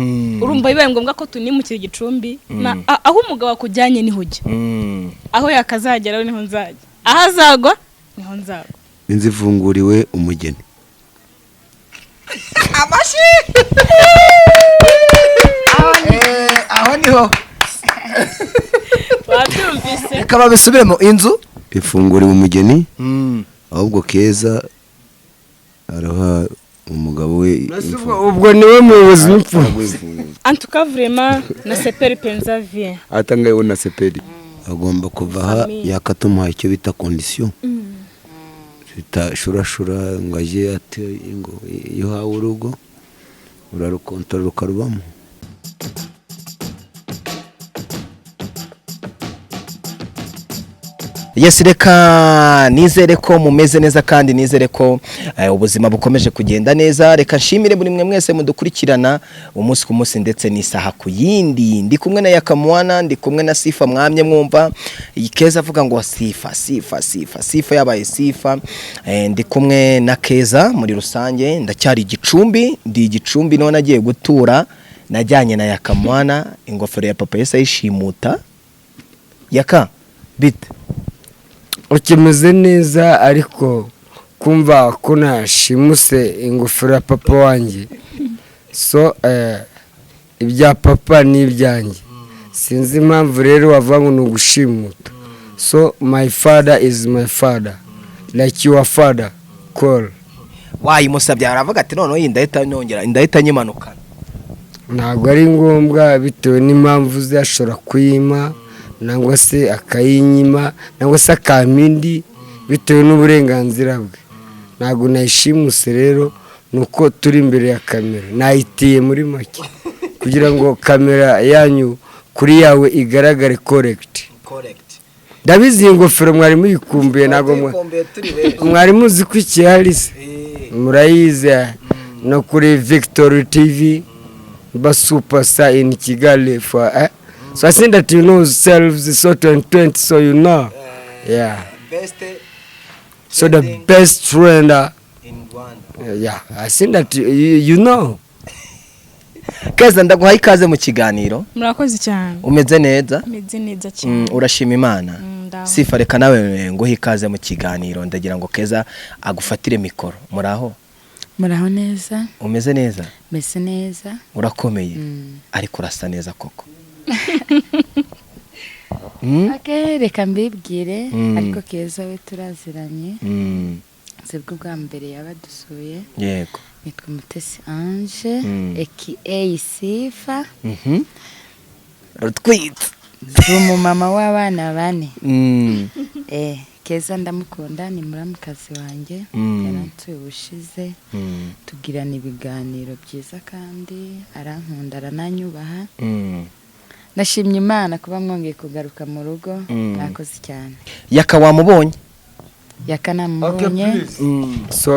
Urumva bibaye ngombwa ko tunimukira Igicumbi, aho umugabo akujyanye niho ujya. Aho yakazageraho niho nzajya, aho azagwa niho nzagwa. Inzu ifunguriwe umugeni. Amashyi. Aho niho. Wabyumvise? Reka babisubiremo, inzu ifunguriwe umugeni. Ahubwo Keza araha umugabo we. Ubwo niwe muyobozi w'imfungwa. Araguha imfunguzo. En tout cas, vraiment, na seperi penza vie. Atangayeho na seperi agomba kuva aha. Famille. Yakatumuha icyo bita condition zitashurashura ngo ajye ate ngo iyo uhawe urugo urarukontorora ukarubamo. Yes, reka nizere ko mumeze neza kandi nizere ko ubuzima bukomeje kugenda neza. Reka nshimire buri mwe mwese mudukurikirana umunsi ku munsi ndetse n'isaha ku yindi. Ndi kumwe na Yakamwana, ndi kumwe na Sifa. Mwamye mwumva Keza avuga ngo Sifa, Sifa, Sifa, Sifa yabaye Sifa. Ndi kumwe na Keza. Muri rusange ndacyari Igicumbi, ndi Igicumbi none agiye gutura. Najyanye na Yakamwana, ingofero ya papa yese ayishimuta. Yaka, bite? Ukimeze neza, ariko kumva ko nashimuse ingofero ya papa wanjye, so ibya papa ni ibyanjye. Sinzi impamvu rero wavuga ngo ni ugushimuta. So my father is my father like your father call. Wayimusabye, aravuga ati noneho iyi ndahita nongera ndahita nyimanukana. Ntabwo ari ngombwa, bitewe n'impamvu ze ashobora kuyima nangwa se akayinyima nangwa se akampa indi bitewe n'uburenganzira bwe. Ntabwo nayishimuse rero, ni uko turi imbere ya kamera nayitiye muri make kugira ngo kamera yanyu kuri yawe igaragare correct. Ndabizi iyi ngofero mwari muyikumbuye, ntabwo mwari muzi ko ikihari se murayizi no kuri Victory TV ba superstar in Kigali for so I think that you know selves, so 2020, so you know, yeah, so the best trender, yeah, I think that you know. Keza, ndaguhaye ikaze mu kiganiro. Murakoze cyane. Umeze neza? Meze neza cyane. Urashima Imana? Ndaho. Sifa, reka nawe nguhe ikaze mu kiganiro. Ndagira ngo Keza agufatire mikoro. Muraho? Muraho neza. Umeze neza? Meze neza. Urakomeye? Mm. Ariko urasa neza koko. Okay, reka mbibwire. Ariko Keza we turaziranye. Sibwo bwa mbere yabadusuye. Nitwa Mutesi Ange, aka Sifa. Rutwitse. Ndi umumama w'abana bane. Keza ndamukunda, ni muramukazi wanjye. Yaransuye ubushize, tugirana ibiganiro byiza kandi arankunda, arananyubaha. Ndashimye Imana kuba mwongeye kugaruka mu rugo. Mwakoze cyane. Yaka, wamubonye? Yaka namubonye. So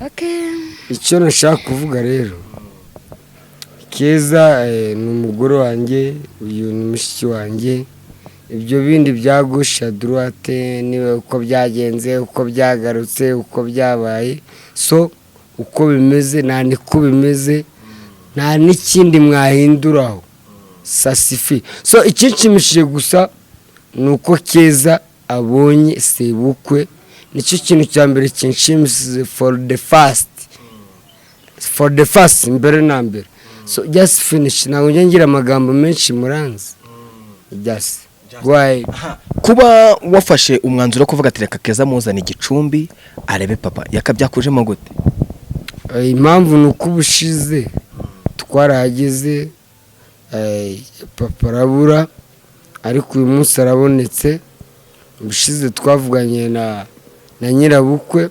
Okay. icyo nashaka kuvuga rero, Keza ni umugore wanjye, uyu ni mushiki wanjye. Ibyo bindi bya gauche à droite, niba uko byagenze, uko byagarutse, uko byabaye, so uko bimeze nta niko bimeze, nta n'ikindi mwahinduraho, ça suffit. So ikinshimishije gusa ni uko Keza abonye sebukwe, nicyo kintu cya mbere kinshimishije for the first, mbere na mbere. So just finish, ntabwo njya ngira amagambo menshi, muranzi. Just go ahead. Kuba wafashe umwanzuro wo kuvuga ati reka Keza muzana Igicumbi arebe papa, yakabyakujemo gute? Impamvu ni uko ubushize twarahageze, papa arabura, ariko uyu munsi arabonetse. Ubushize twavuganye na nyirabukwe,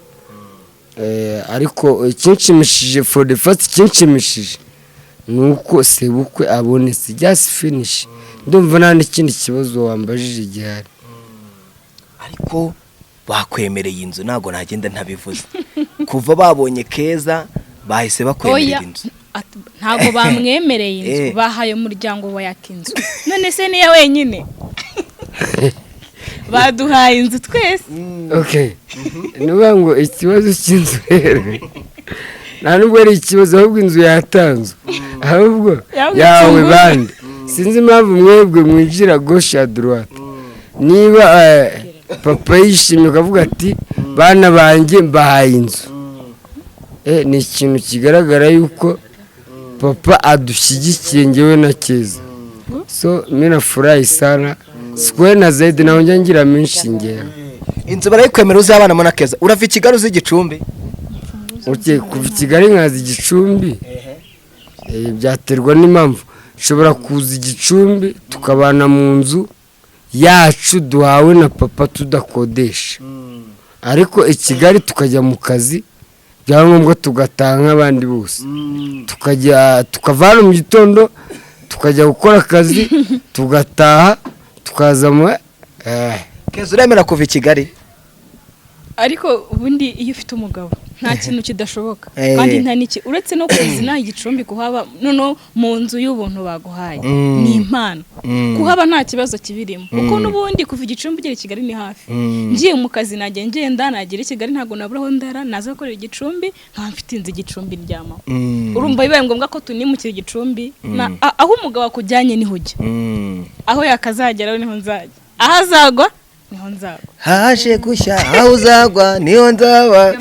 ariko ikinshimishije for the first, ikinshimishije ni uko sebukwe abonetse. Just finish, ndumva nta n'ikindi kibazo wambajije gihari. Ariko bakwemereye inzu, ntabwo nagenda ntabivuze. Kuva babonye Keza bahise bakwemerera Oya. inzu. Ntabwo bamwemereye inzu. Bahaye umuryango wa Yaka inzu. None se niyo wenyine? Baduhaye inzu twese. Okay, ni ukuvuga ngo ikibazo cy'inzu rero Nta nubwo ari ikibazo, ahubwo inzu yatanzwe, ahubwo yawe bande. Sinzi impamvu mwebwe mwinjira gauche à droite. Niba papa yishimye akavuga ati: "Bana banjye, mbahaye inzu," ni ikintu kigaragara yuko papa adushyigikiye, ngewe na Keza. So mimi nafurahi sana, sikuwe na zaidi nawe njya ngira menshi ngewe. Inzu barayikwemera, uzabanamo na Keza. Urava i Kigali uzi Gicumbi? Okay, kuva i Kigali nkaza Igicumbi, byaterwa n'impamvu. Nshobora kuza Igicumbi tukabana mu nzu yacu duhawe na papa tudakodesha, ariko i Kigali tukajya mu kazi, byaba ngombwa tugataha nk'abandi bose, tukajya tukava hano mu gitondo tukajya gukora akazi, tugataha, tukaza mu Keza, uremera kuva i Kigali? Ariko ubundi iyo ufite umugabo nta kintu kidashoboka. Kandi nta n'iki uretse no kuzina Igicumbi, kuhaba noneho mu nzu y'ubuntu baguhaye ni impano. Kuhaba nta kibazo kibirimo, kuko n'ubundi kuva Igicumbi ugera i Kigali ni hafi. Ngiye mu kazi najya ngenda nagera i Kigali, ntabwo nabura aho ndara. Naza gukorera Igicumbi nkaba mfite inzu Igicumbi ndyamaho. Urumva bibaye ngombwa ko tunimukira Igicumbi, aho umugabo akujyanye niho ujya, aho yakazagera niho nzajya, aho azagwa niho nzagwa. Haje gushya, aho uzagwa niho nzaba.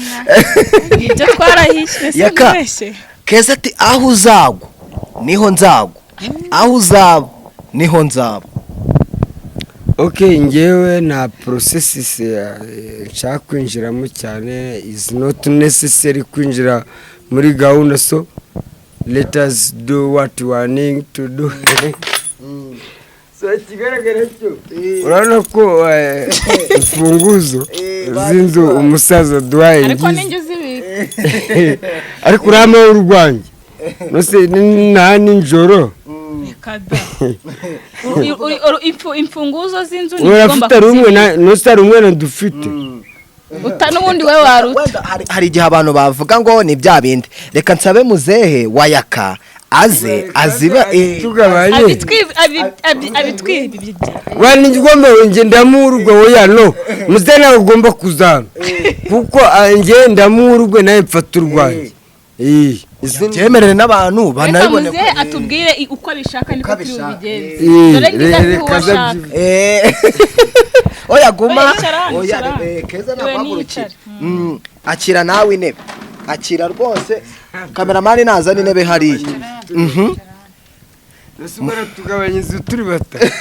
Ibyo twarahishe se? Yaka. Mwese. Keza ati: "Aho uzagwa niho nzagwa, aho uzaba niho nzaba." Ok, ngewe nta processes nshaka kwinjiramo cyane. Is not necessary kwinjira muri gahunda, so let us do what we are need to do. So ikigaragara cyo, urabona ko imfunguzo z'inzu umusaza duhaye Ariko ngizi. ninjye uzibika. Ariko urampaho urwanjye nose nta nijoro. Reka da. Imfunguzo z'inzu ni Urafite ari umwe nose ari umwe na dufite. N'ubundi we waruta. Wenda hari igihe abantu bavuga ngo ni bya bindi. Reka nsabe muzehe wayaka aze aziba Tugabanye. Abitwibye. Wani ngomba nge ndamurugwe. Oya, no muze, nawe ugomba kuzana kuko nge ndamurugwe, nawe mfata urwanjye. Byemerere n'abantu Reka banabibone. Muzehe atubwire uko abishaka niko Uko turi abishaka. bubigenze. Dore ngize Reka uwo aze ashaka. Oya, guma. Oya, icara hano, Oya, icara hano. Keza Oya, naguhagurukira. niyicara. Akira nawe intebe, akira rwose. Kameramani nazana intebe hariya. Ese ubwo tugabanya inzu turi batatu?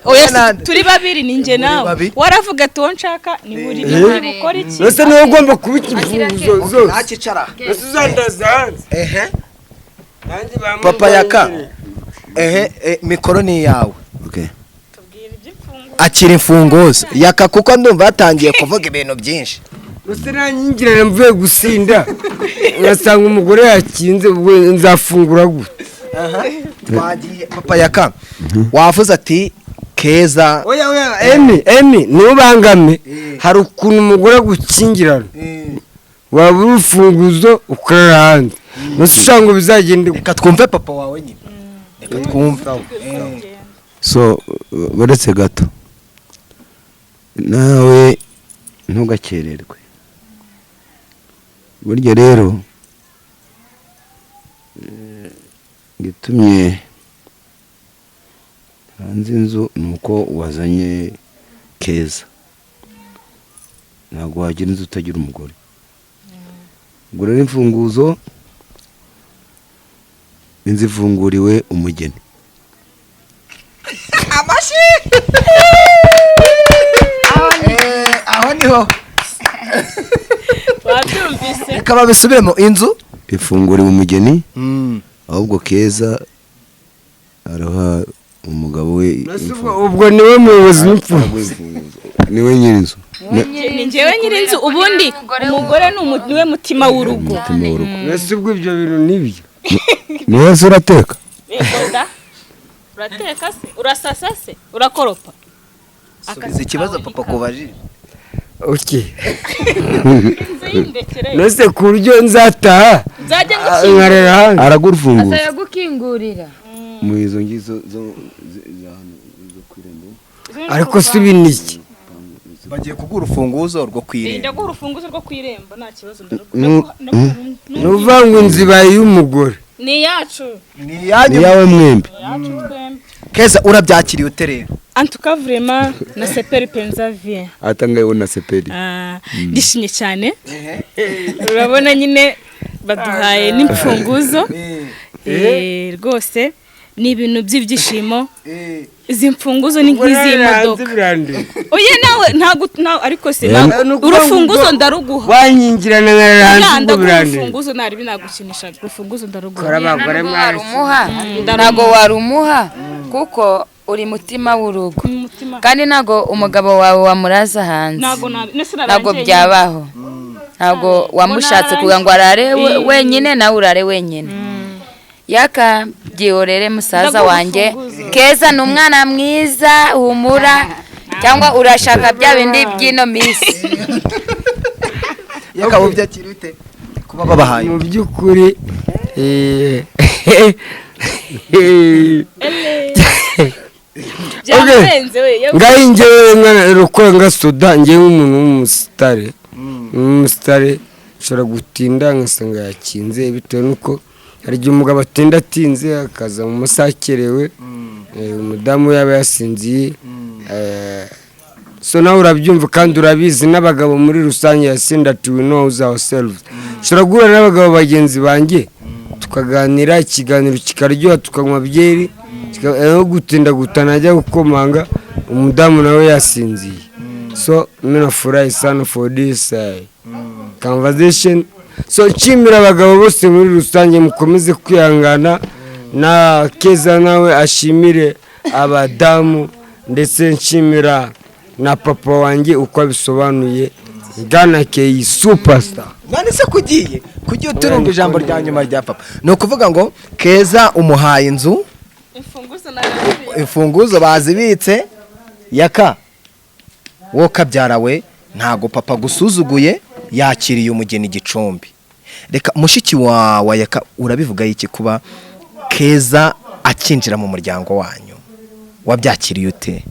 Oya, Nande. turi babiri, ni njye Muri nawe. babiri. Waravuga ati uwo nshaka ni buri ni bukora iki? Ese niwe ugomba kubika imfunguzo zose? Ntakicara. Ese uzandaza hanze? Ehe. Nanjye bamwe Papa Yaka, ehe, mikoro ni iyawe. Okay. Tubwire iby'imfunguzo. Akira imfunguzo Yaka, kuko ndumva yatangiye kuvuga ibintu byinshi. Ese nanyingirana mvuye gusinda ngasanga umugore yakinze, ubwo nzafungura gute? Twagiye, papa Yaka, wavuze ati Keza. Oya, oya, emi emi, ntubangame. Hari ukuntu umugore agukingirana, waba urufunguzo ukarara hanze, nose ushaka ngo bizagende gute? Reka twumve papa wawe nyine, reka twumve. So uretse gato, nawe ntugakererwe. Burya rero gitumye hanze inzu ni uko wazanye Keza. Ntabwo wagira inzu utagira umugore. Ubwo rero imfunguzo, inzu ifunguriwe umugeni. Amashyi. Aho niho. Wabyumvise? Reka babisubiremo, inzu Ifunguriwe umugeni, ahubwo Keza araha umugabo we. Nose ubwo niwe muyobozi w'imfunguzo? Niwe nyir'inzu. Ni njyewe nyir'inzu. Ubundi umugore niwe mutima w'urugo. Umutima w'urugo. Nose ubwo ibyo bintu nibyo? Niwe se urateka? Yego da. Urateka se, urasasa se, urakoropa? Subiza ikibazo papa kubajije. Okay. Inzu y'indekere. Nose ku buryo nzataha Nzajya ngushyingura. nkarara hanze? Aragura urufunguzo. Asaba gukingurira. Mu izo ngizo zo za hano zo ku irembo. Ariko si ibi ni iki? Bagiye kuguha urufunguzo rwo ku irembo. Ndaguha urufunguzo rwo ku irembo, nta kibazo. Ni ukuvuga ngo inzu ibaye iy'umugore. Ni iyacu. Ni iyanyu. Ni iyawe mwembi. Iyacu twembi. Keza, urabyakiriye ute rero? En tout cas, vraiment, na seperi penza vie. Atangaye na seperi. Ah, ndishimye cyane. Urabona nyine baduhaye n'imfunguzo. Rwose ni ibintu by'ibyishimo. Izi mfunguzo ni nk'izi modoka. Oye nawe ntago ariko se urufunguzo ndaruguha. Wanyingirana nkaranze ubwo birande. Urufunguzo nari binagukinisha, urufunguzo ndaruguha. Ntago warumuha kuko uri mutima w'urugo, kandi ntago umugabo wawe wamuraza hanze, ntago byabaho, ntago wamushatse kugira ngo arare wenyine nawe urare wenyine. Yaka byihorere musaza wanjye, Keza ni umwana mwiza, humura, cyangwa urashaka bya bindi by'ino minsi. Yaka ubyakira ute kuba babahaye? Mu by'ukuri ngaho njyewe mwana rukora nga soda, njyewe nk'umuntu w'umusitari nshobora gutinda ngasanga yakinze, bitewe n'uko hari igihe umugabo atinda atinze akaza mu masaha akerewe, umudamu yaba yasinziye. So nawe urabyumva kandi urabizi, n'abagabo muri rusange yasinda ati we know ourselves. Nshobora guhura n'abagabo bagenzi banjye tukaganira, ikiganiro kikaryoha, tukanywa byeri, aho gutinda gutana ajya gukomanga umudamu nawe yasinziye. So mimi nafurahi sana for this conversation. So nshimira abagabo bose muri rusange, mukomeze kwihangana, na Keza nawe ashimire abadamu, ndetse nshimira na papa wanjye uko abisobanuye. Gana Keyi superstar. None se kugiye uturumva ijambo rya nyuma rya papa? Ni ukuvuga ngo Keza umuhaye inzu, imfunguzo bazibitse. Yaka wo kabyarawe, ntago papa gusuzuguye, yakiriye umugeni Gicumbi. Reka mushiki wa Yaka, urabivuga iki kuba Keza akinjira mu muryango wanyu? Wabyakiriye ute?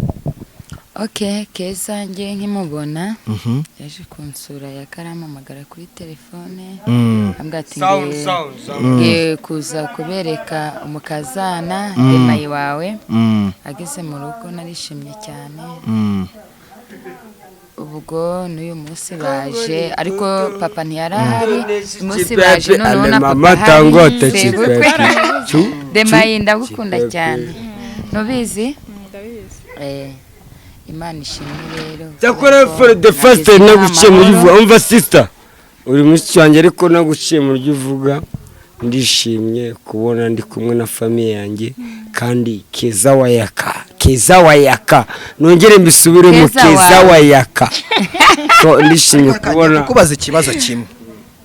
Okay, Keza ngiye nkimubona yaje kunsura, yakaramamagara kuri telefone ambwira ati ngiye kuza kubereka umukazana emayi wawe. Ageze mu rugo narishimye cyane. Ubwo n'uyu munsi baje, ariko papa ntiyarahari. Umunsi baje noneho na papa ahari. Demayi ndagukunda cyane, nubizi? Imana ishimwe rero. Cyakora for the first naguciye mu uvuga, umva sister uri mushiki wanjye, ariko naguciye mu uvuga, ndishimye kubona ndi kumwe na famille yanjye, kandi Keza wa Yaka, Keza wa Yaka, nongere mbisubire mu Keza wa Yaka. So ndishimye kubona. Kubaza ikibazo kimwe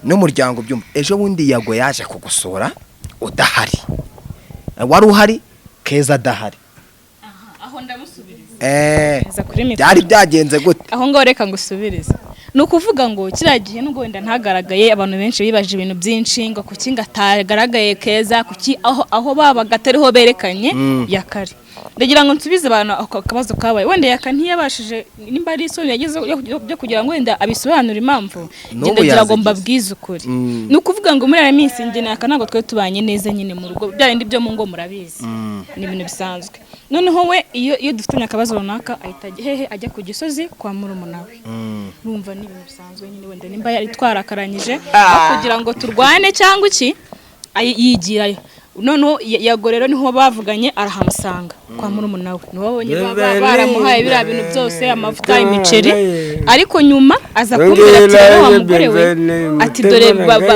n'umuryango byumva, ejo bundi Yago yaje kugusura udahari, wari uhari Keza adahari. Aho ndamusubiriza. Byari byagenze gute? Aho ngaho reka ngusubirize. Ni ukuvuga ngo kiriya gihe nubwo wenda ntagaragaye, abantu benshi bibaje ibintu byinshi ngo kuki ngatagaragaye Keza, kuki aho babaga atariho berekanye Yakari. Ndagira ngo nsubize abantu ako kabazo kabaye. Wenda Yaka ntiyabashije, nimba ari isoni yagize byo kugira ngo wenda abisobanure impamvu, ndagira ngo mbabwize ukuri. Ni ukuvuga ngo muri aya minsi njye na Yaka ntabwo twari tubanye neza nyine mu rugo, bya bindi byo mu ngo murabizi, ni ibintu bisanzwe. Noneho we iyo dufitanye akabazo runaka ahita hehe ajya ku Gisozi kwa murumuna we. Urumva ni ibintu bisanzwe nyine, wenda nimba yari twarakaranyije kugira ngo turwane cyangwa iki, yigirayo. Noneho Yago rero niho bavuganye, arahamusanga kwa murumuna we, niho babonye baramuhaye biriya bintu byose, amavuta, imiceri. Ariko nyuma aza kumbwira ati rero wa mugore we, ati dore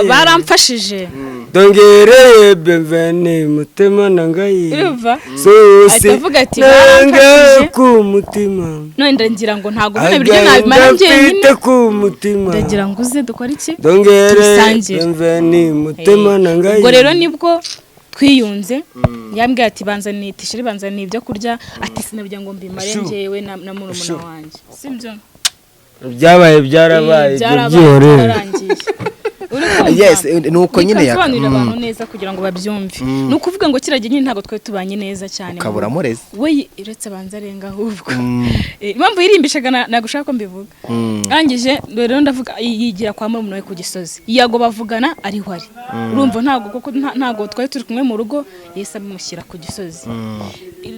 baramfashije, dongereye benvene mutima nangaye. Urumva? Ahita avuga ati baramfashije ku mutima, none ndagira ngo ntago bino biryo nabimara njyenyine, ku mutima ndagira ngo uze dukore iki, dongere benvene mutima nangaye. Ubwo rero nibwo twiyunze, yambwiye ati banzaniye tisheri, banzaniye ibyo kurya, ati sinabyo ngo mbimare njyewe na murumuna wanjye, sibyo? Byabaye byarabaye, byihorere. Yes, nuko nyine yaka abantu neza kugira ngo babyumve. Ni ukuvuga ngo kiragiye nyine ntabwo twe tubanye neza cyane. Ukabura murezi. We uretse abanza arenga ahubwo. Impamvu yirimbishaga nagushaka ko mbivuga. Arangije rero ndavuga yigira kwa murumuna we ku Gisozi. Yago bavugana ariho ari. Urumva ntabwo kuko ntabwo twari turi kumwe mu rugo, yese abimushyira ku Gisozi.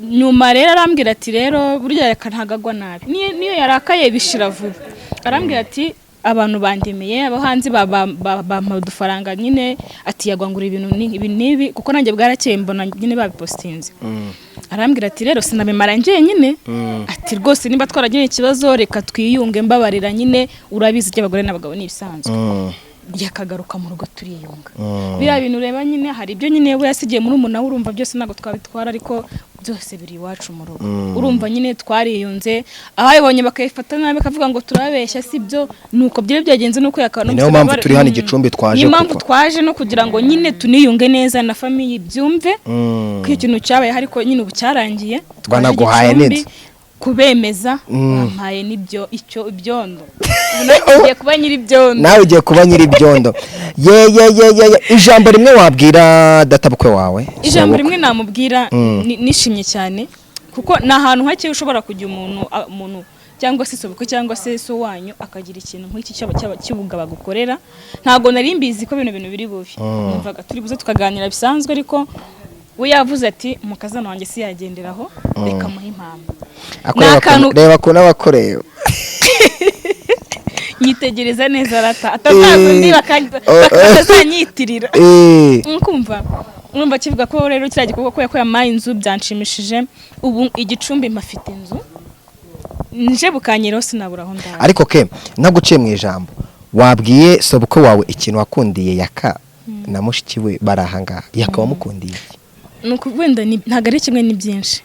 Nyuma rero arambwira ati rero burya reka ntagagwa nabi. Niyo yarakaye bishira vuba. Arambwira ati abantu bandemeye abahanzi bampa udufaranga nyine, ati yagwangura ibintu ibi n'ibi kuko nanjye bwarakeye mbona nyine babipostinze. Arambwira ati rero sinabimara njyenyine, ati rwose niba twaragiye ikibazo reka twiyunge, mbabarira nyine, urabizi iby'abagore n'abagabo ni ibisanzwe. Yakagaruka mu rugo turiyunga. Biriya bintu ureba nyine hari ibyo nyine we yasigiye muri umuntu urumva byose ntabwo twabitwara, ariko byose biri iwacu mu rugo. Urumva nyine twariyunze, abayibonye bakayifata nabi bakavuga ngo turabeshya, si byo. Nuko byari byagenze nuko yakaba. Niyo mpamvu turi hano Igicumbi twaje, niyo mpamvu twaje no kugira ngo nyine tuniyunge neza na famille byumve ko ikintu cyabaye ariko nyine ubu cyarangiye. Twanaguhaye n'inzu kubemeza, bampaye n'ibyo icyo ibyondo. Ugiye kuba nyiri ibyondo. Nawe ugiye kuba nyiri ibyondo. Ye ye ye ye. Ijambo rimwe wabwira databukwe wawe? Ijambo rimwe namubwira, nishimye cyane kuko ni ahantu hake ushobora kujya umuntu cyangwa se sobukwe cyangwa se so wanyu akagira ikintu nk'iki cy'ubugaba bagukorera. Ntago nari mbizi ko bino bintu biri bubi. Numvaga turi buze tukaganira bisanzwe, ariko we yavuze ati mukazana wanjye si yagenderaho, reka muhe impamvu. Reba ko n'abakoreye nyitegereza neza rata atazaza bakazanyitirira. Nkumva urumva kivuga ko rero kiriya gikorwa ko yakoye amaye inzu byanshimishije. Ubu Igicumbi mafite inzu nje bukanyero sinabura aho ndara. Ariko ke naguciye mu ijambo, wabwiye sobukwe wawe ikintu wakundiye Yaka na mushiki we barahanga, Yaka wamukundiye iki? Nuko wenda ntago ari kimwe, ni byinshi.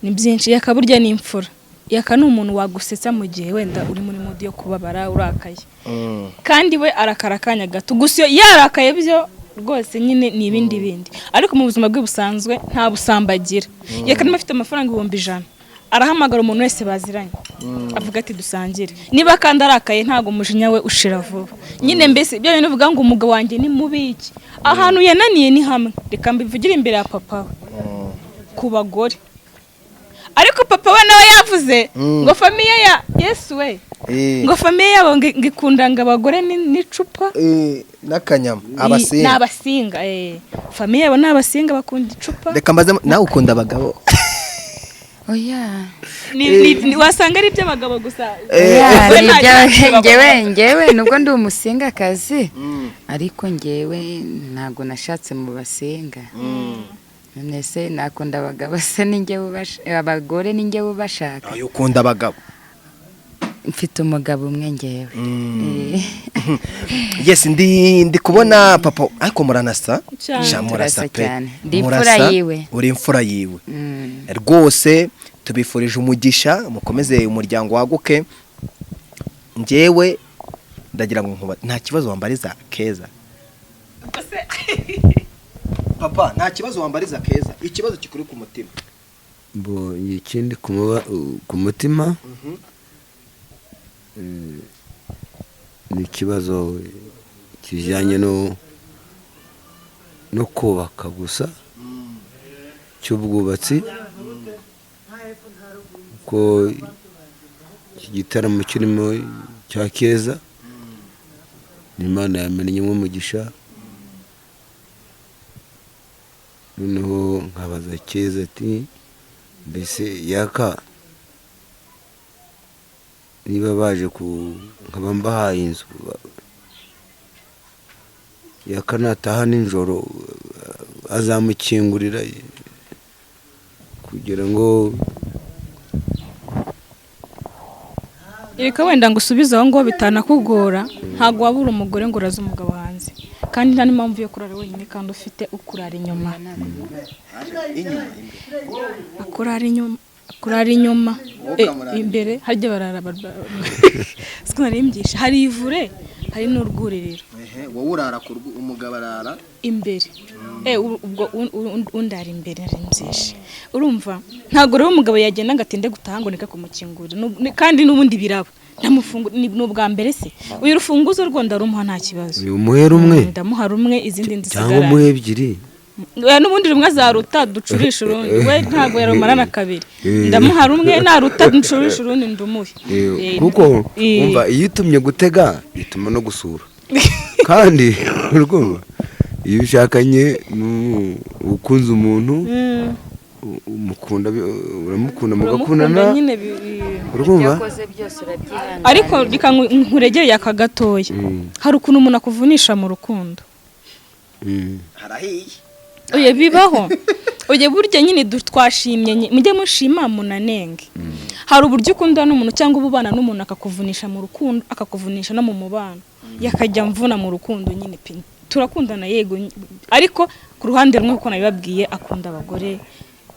Ni byinshi. Yaka burya ni imfura. Yaka ni umuntu wagusetsa mu gihe wenda uri muri mode yo kubabara urakaye. Kandi we arakara akanya gato. Gusa iyo yarakaye byo rwose nyine ni ibindi bindi. Ariko mu buzima bwe busanzwe nta busambagira. Yaka niba afite amafaranga 100,000 arahamagara umuntu wese baziranye, avuga ati dusangire. Niba kandi arakaye ntago umujinya we ushira vuba. Nyine mbese ibyo bintu uvuga ngo umugabo wanjye ni mubi iki, ahantu yananiye ni hamwe. Reka mbivugire imbere ya papa we ku bagore. Ariko papa we nawe yavuze ngo famille ya Yesu we, ngo famille yabo ngikundanga abagore n'icupa n'akanyama, abasinga n'abasinga. Famille yabo n'abasinga bakunda icupa. Reka mbaze, nawe ukunda abagabo? Oya, ni wasanga ari iby'abagabo gusa. Ngewe nubwo ndi umusingakazi, ariko ngewe ntabwo nashatse mu basinga. None se nakunda abagabo se ninjye abagore ninjye ubashaka? Ayo ukunda abagabo? Mfite umugabo umwe ngewe. Yes, ndi kubona papa ariko muranasa. Murasa cyane. Ndi imfura yiwe. Uri imfura yiwe. Rwose tubifurije umugisha, mukomeze umuryango waguke. Ngewe ndagira ngo nkuba nta kibazo wambariza Keza. Papa nta kibazo wambariza Keza, ikibazo kikuri ku mutima. Bo ikindi ku mutima ni ikibazo kijyanye no kubaka gusa cy'ubwubatsi, ko iki gitaramo kirimo cya Keza Imana yamenye umugisha. Noneho nkabaza Keza ati mbese Yaka niba baje nkaba mbahaye inzu, Yaka nataha nijoro azamukingurira kugira ngo reka wenda ngo usubize aho ngo bitanakugora. Ntago wabura umugore ngo uraze umugabo hanze, kandi nta n'impamvu yo kurara wenyine kandi ufite ukurara inyuma. Akurara inyuma imbere harya barara siko narimbyishi. Hari ivure hari n'urwuririro. Wowe urara ku umugabo arara imbere. Ubwo undara imbere narimbyishi. Urumva ntago rero umugabo yagenda ngo atinde gutaha ngo neka kumukingura, kandi n'ubundi biraba. Ndamufungu ni ubwa mbere se uyu rufunguzo rwo ndarumuha nta kibazo. Umuhe rumwe. Ndamuha rumwe, izindi cyangwa nzisigarane. Umuhe ebyiri. Oya, n'ubundi rumwe azaruta ducurisha urundi, we ntabwo yarumarana kabiri. Ndamuha rumwe, naruta ducurisha urundi ndumuhe. Kuko umva, iyo itumye gutega ituma no gusura, kandi urumva iyo ushakanye ukunze umuntu, umukunda, uramukunda mugakundana. Uramukunda nyine urumva. Yakoze byose urabyihangana. Ariko reka nkuregere aka gatoya. Hari ukuntu umuntu akuvunisha mu rukundo. Harahiye. Oya, bibaho. Oya, burya nyine twashimye, mujye mushima munanenge. Hari uburyo ukundana n'umuntu cyangwa uba ubana n'umuntu akakuvunisha mu rukundo, akakuvunisha no mu mubano. Yakajya mvuna mu rukundo nyine pe, turakundana yego, ariko ku ruhande rumwe, kuko nabibabwiye, akunda abagore.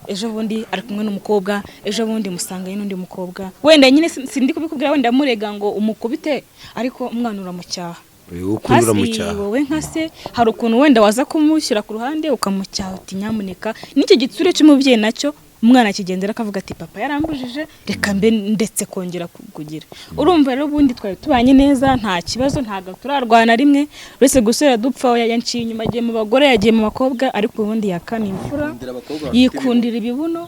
Ejo bundi ari kumwe n'umukobwa, ejo bundi musanganye n'undi mukobwa. Wenda nyine sindi kubikubwira wenda murega ngo umukubite, ariko umwana uramucyaha. Ukunda uramucyaha. Wowe nka se hari ukuntu wenda waza kumushyira ku ruhande ukamucyaha uti nyamuneka. N'icyo gitsure cy'umubyeyi nacyo umwana akigendera akavuga ati papa yarambujije, reka mbe ndetse kongera kugira. Urumva rero ubundi twari tubanye neza, nta kibazo, ntabwo turarwana rimwe, uretse gusubira dupfa. Oya, yanciye inyuma, agiye mu bagore, yagiye mu bakobwa, ariko ubundi yakana imfura, yikundira ibibuno,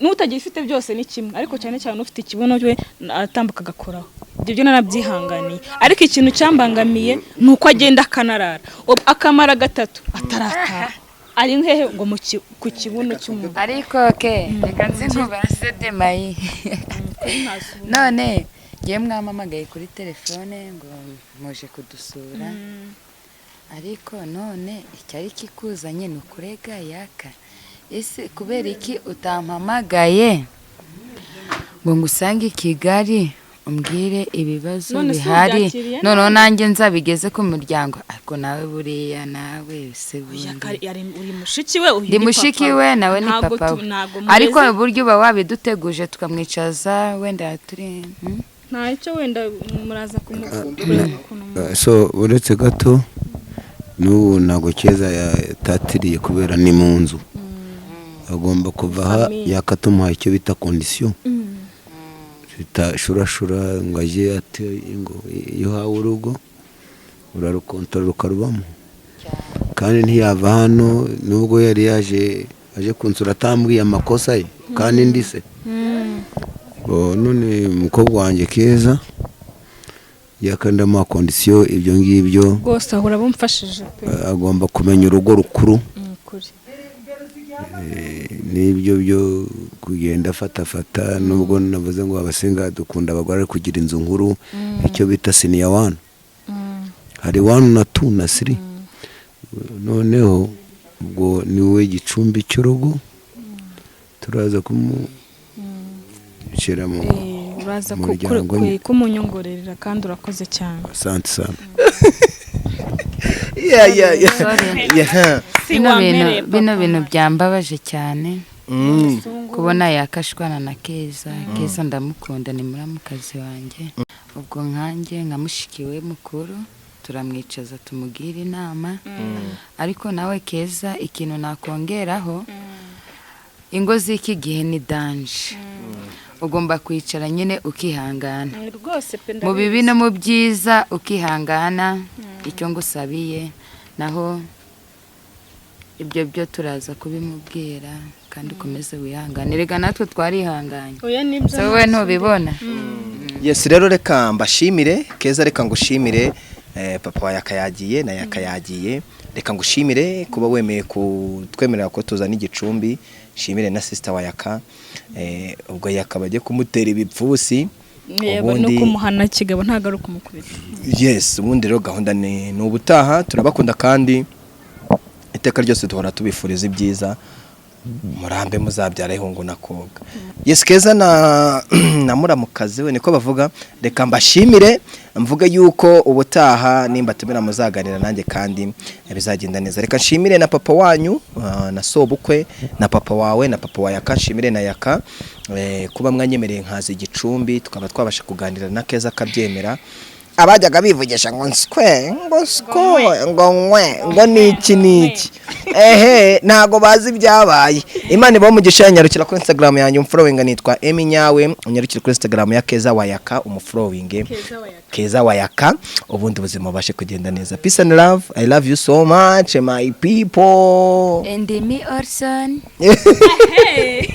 n'utagira ifite byose ni kimwe, ariko cyane cyane ufite ikibuno we atambuka agakoraho. Ibyo byo narabyihanganiye, ariko ikintu cyambangamiye ni uko agenda akanarara, akamara gatatu atarataha, ari hehe ngo ku kibuno cy'umuntu. Ariko ke reka nzi nkubaze Demayi, none ngewe mwampamagaye kuri telefone ngo muje kudusura, ariko none icyari kikuzanye ni ukurega Yaka. Ese kubera iki utampamagaye ngo ngusange i Kigali umbwire ibibazo None se bihari, ubyakiriye? Noneho nanjye nzabigeze ku muryango? Ariko nawe buriya nawe se Oya, bundi uri mushiki we, uyu ndi ni mushiki papa. we, nawe ni Ntabwo papa we. Ntabwo Ariko mureze. uburyo uba wabiduteguje tukamwicaza wenda turi Ntacyo, wenda muraza kumukura ukuntu So uretse gato, n'ubu ntabwo Keza yatatiriye kubera ni mu nzu, agomba kuva aha. Famille. Yakatumuha icyo bita condition zitashurashura ngo ajye ate ngo iyo uhawe urugo urarukontorora ukarubamo, kandi ntiyava hano nubwo yari yaje aje kunsura atambwiye amakosa ye kandi ndi se. Bo, none umukobwa wanjye Keza yakandamuha condition ibyo ngibyo. Rwose ahora bumfashije pe. Agomba kumenya urugo rukuru. Ni ukuri. N'ibyo byo kugenda afatafata, nubwo navuze ngo abasenga dukunda abagore, ariko kugira inzu nkuru, icyo bita senior one, hari one na two na three. Noneho ubwo ni we gicumbi cy'urugo, turaza kumushyira mu Uraza muryango nyine. Kumunyongorera kandi urakoze cyane. Asante sana. Yeah. Sorry. Si Bino bintu wampereye bino papa. bintu byambabaje cyane kubona yakashwana na Keza. Keza ndamukunda, ni muramukazi wanjye. Ubwo nkanjye nka mushiki we mukuru turamwicaza tumubwira inama. Ariko nawe Keza, ikintu nakongeraho, ingo z'iki gihe ni danger, ugomba kwicara nyine ukihangana. Rwose pe, Mu ndabizi. bibi no mu byiza ukihangana. Icyo ngusabiye, naho ibyo byo turaza kubimubwira, kandi ukomeze wihangane. Rega natwe twarihanganye. Oya, nibyo. So wowe ntubibona. Yes, rero reka mbashimire. Keza, reka ngushimire. Papa wa Yaka yagiye na Yaka yagiye. Reka ngushimire kuba wemeye kutwemerera ko tuzana igicumbi. Shimire na sister wa Yaka. Ubwo Yaka bajye kumutera ibipfusi. Yego, no kumuhana kigabo, ntabwo ari ukumukubita. Yes, ubundi rero gahunda ni ubutaha. Turabakunda kandi iteka ryose duhora tubifuriza ibyiza. Murambe, muzabyara ihungu na kobwa. Yes, Keza na muramukazi we niko bavuga. Reka mbashimire, mvuge yuko ubutaha nimba tumira muzaganira nanjye kandi bizagenda neza. Reka nshimire na papa wanyu, na sobukwe na papa wawe na papa wa Yaka. Nshimire na Yaka, kuba mwanyemereye nkaza igicumbi tukaba twabasha kuganira na Keza akabyemera. Abajyaga bivugisha ngo nswe, ngo nswe, ngo nkwe, ngo niki niki. Ehe, ntago bazi ibyabaye. Imana ibahe umugisha. Nyarukira kuri Instagram yanjye umfollowinga, nitwa Emi Nyawe. Unyarukire kuri Instagram ya Keza Wayaka umufollowinge. Keza Wayaka. Keza Wayaka, ubundi ubuzima bubashe kugenda neza. Peace and love, I love you so much, my people. And me also. Hey.